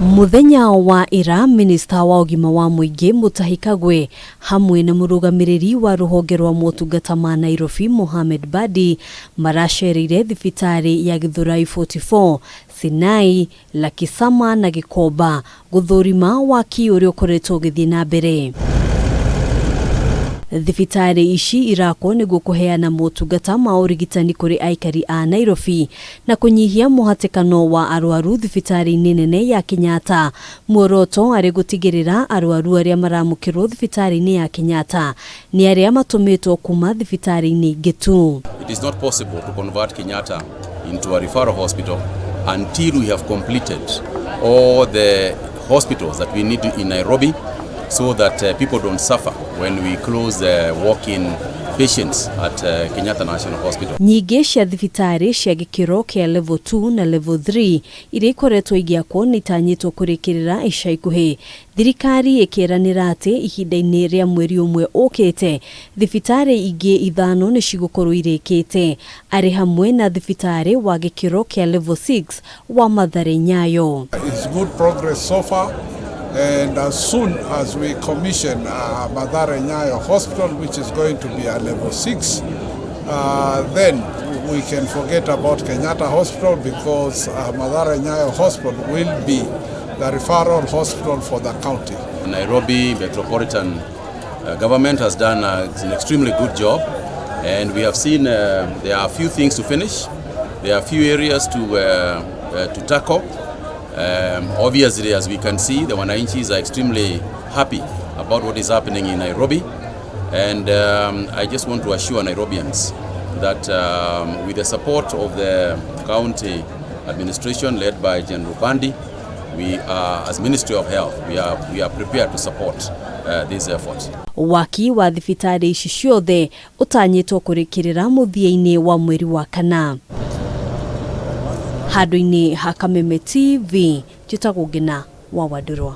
Mũthenya wa ira, Minista wa ũgima wa mũingĩ Mutahi Kagwe hamwe na mũrũgamĩrĩri wa rũhonge rwa motungata ma Nairobi Mohamed Badi maracereire thibitarĩ ya Githurai 44, Sinai, Lakisama na Gikomba gũthũrima waki ũrĩa ũkoretwo ũgĩthiĩ na mbere. Thibitarĩ ici irakwo nĩguo kũheana motungata ma ũrigitani kũrĩ aikari a Nairobi na kũnyihia mũhatĩkano wa arwaru thibitarĩ-inĩ nene ya Kenyatta. Muoroto arĩ gũtigĩrĩra arwaru arĩa maramũkĩrwo thibitarĩ-inĩ ya Kenyatta nĩ arĩa matũmĩtwo kuma thibitarĩ-inĩ ingĩ tu. It is not possible to convert Kenyatta into a referral hospital until we have completed all the hospitals that we need in Nairobi so that people don't suffer when we close the walk-in patients at Kenyatta National Hospital. Nyingĩ cia thibitarĩ cia gĩkĩro kĩa level 2 na level 3 iria ikoretwo igĩakwo nĩ itanyĩtwo kũrĩkĩrĩra ica ikuhĩ. Thirikari ĩkĩranĩra atĩ ihinda-inĩ rĩa mweri ũmwe ũkĩte thibitarĩ ingĩ ithano nĩ cigũkorwo irĩkĩte, arĩ hamwe na thibitarĩ wa gĩkĩro kĩa level 6 wa Mathare Nyayo. It's good progress so far, and as soon as we commission Mathare Nyayo Hospital, which is going to be a level 6, then we can forget about Kenyatta Hospital because Mathare Nyayo Hospital will be the referral hospital for the county. Nairobi Metropolitan Government has done an extremely good job, and we have seen there are a few things to finish. There are a few areas to tackle. Obviously, as we can see, the wananchis are extremely happy about what is happening in Nairobi. And I just want to assure Nairobians that with the support of the county administration led by General Bandi, we are, as Ministry of Health, we are prepared to support this effort. Waki wa thibitarĩ ici ciothe ũtanyĩtwo kũrĩkĩrĩra mũthia-inĩ wa mweri wa kana. Handũ-inĩ ha Kameme TV, njĩtagwo Ngina wa Wandũrwa.